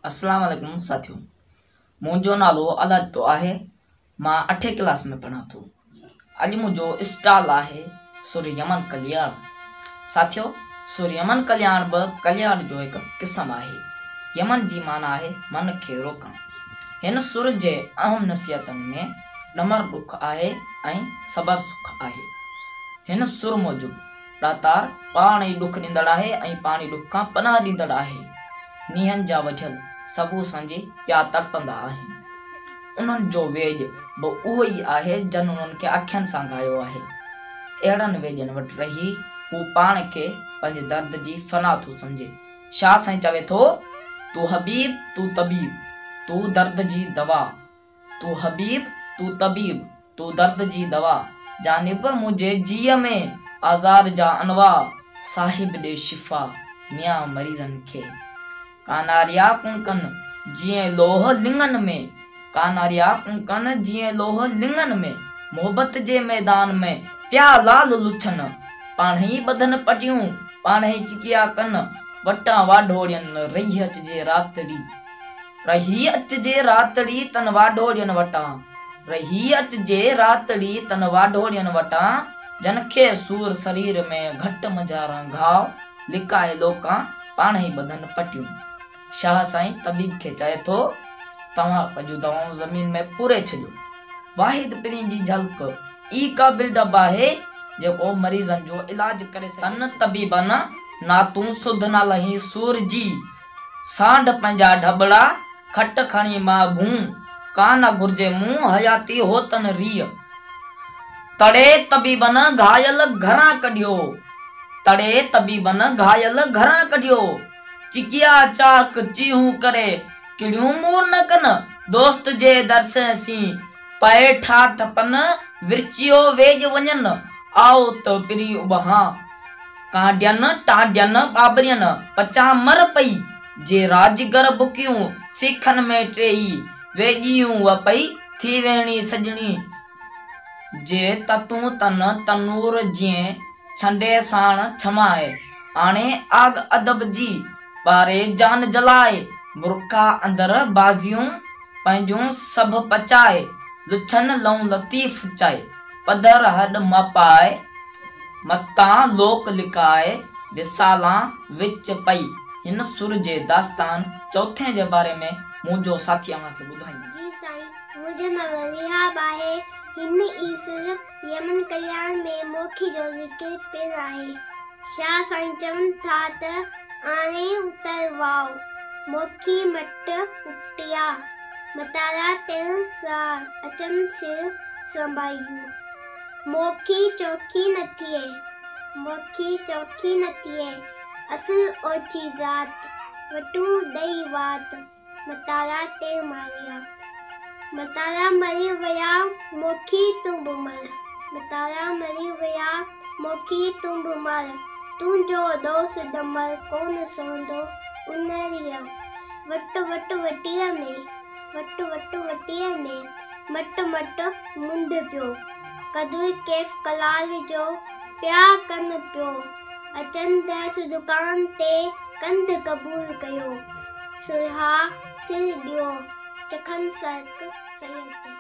اسلام عليڪم ساٿيو منهنجو نالو الهڏتو آهي مان اٺين ڪلاس ۾ پڙهان ٿو اڄ منهنجو اسٽال آهي سر يمن ڪلياڻ ساٿيو سر يمن ڪلياڻ به ڪلياڻ جو هڪ قسم آهي يمن جي معنيٰ آهي من کي روڪڻ هن سر جي اهم نصيحتن ۾ ڏمر ڏک آهي ۽ صبر سک آهي هن سر موجب ڏاتار پاڻ ئي ڏک ڏيندڙ آهي ۽ پاڻ ئي ڏک کان پناهه ڏيندڙ آهي. نينهن جا وڍيل سبو سانجهي پيا تڙپندا آهن. انهن جو ويڄ به اهو ئي آهي جن انهن کي اکين سان گهايو آهي. اهڙن ويڄن وٽ رهي هو پاڻ کي پنهنجي درد جي فنا ٿو سمجهي. شاهه سائين چوي ٿو، تون حبيب تون طبيب، تون درد جي دوا. تون حبيب، تون طبيب، تون درد جي دوا، جانب منهنجي جيء ۾، آزار جا انواع، صاحب ڏي شفا، ميان مريضن کي. ڪاناريا ڪنڪن، جيئن لوهه لڱن ۾، ڪاناريا ڪنڪن، جيئن لوهه لڱن ۾، محبت جي ميدان ۾، پيا لال لڇن، پاڻهئي ٻڌن پٽيون، پاڻهئي چڪيا ڪن، وٽان واڍوڙين، رهي اچجي راتڙي. رهي اچجي راتڙي تن واڍوڙين وٽان، رهي اچجي راتڙي تن واڍوڙين وٽان، جن کي سور سرير ۾ گهٽ منجهاران گهاء، لڪائي لوڪان پاڻهئي ٻڌن پٽيون. شاهه سائين طبيب کي چئي ٿو، توهان پنهنجون دوائون زمين ۾ پوري ڇڏيو. واحد پرين جي جهلڪ ئي قابل ڊب آهي، جيڪو مريضن جو علاج ڪري سگهي. تن طبيبن ناتون سڌ نه لهين سور جي. سانڍ پنهنجا ڍٻڙا، کٽ کڻي مان ڀون، ڪا نه گهرجي مون، حياتي هوتن ريء. تڙي طبيبن گهايل گهران ڪڍيو، تڙي طبيبن گهايل گهران ڪڍيو، چڪيا چاڪ چيهون ڪري، ڪڙيون مور نه ڪن، دوست جي درسين سين، پئي ٺاٺ پن، ورچيو ويڄ وڃن، آئو ته پرين اٻهان. ڪانڊين، ٽانڊين، ٻاٻرين، پچان مر پئي، جي راجگر بڪيون، سيخن ۾ ٽيئي، ويڄيون و پئي، ٿي ويڻي سڄڻي، جي تتون تن تنور جئين، ڇنڊي ساڻ ڇمائي، آڻي آڳ ادب جي، ٻاري جان جلائي، برکا اندر بازيون، پنهنجون سڀ پچائي، لڇن لئون لطيف چئي، پڌر هڏ م پائي. متان لوڪ لڪائي، وسالان وچ پئي. هن سر جي داستان چوٿين جي باري ۾ منهنجو ساٿي اوهان کي ٻڌائيندو. جي سائين، منهنجو نالو ريحاب آهي. هن ئي سر يمن ڪلياڻ ۾ موکي جو ذڪر پڻ آهي. شاهه سائين چون ٿا ته آڻي اتر واء، موکي مٽ اپٽيا، متارا تڻ سار، اچن سر سنباهيون. موکي چوکي نه ٿئي، موکي چوکي نه ٿئي، اصل اوچي ذات، وٽون ڏئي وات، متارا تي ماريا. متارا مري ويا، موکي تون به مر، متارا مري ويا، موکي تون به مر، تنهنجو دوس ڏمر ڪونه سهندو انهريء. وٽ وٽ وٽيء ۾. وٽ وٽ وٽيء ۾، مٽ مٽ منڌ پيو. قدر ڪيف ڪلال جو، پيا ڪن پيو. اچن درس دڪان تي، ڪنڌ قبول ڪيو. سرها سر ڏيو، چکن سرڪ سهي اچن.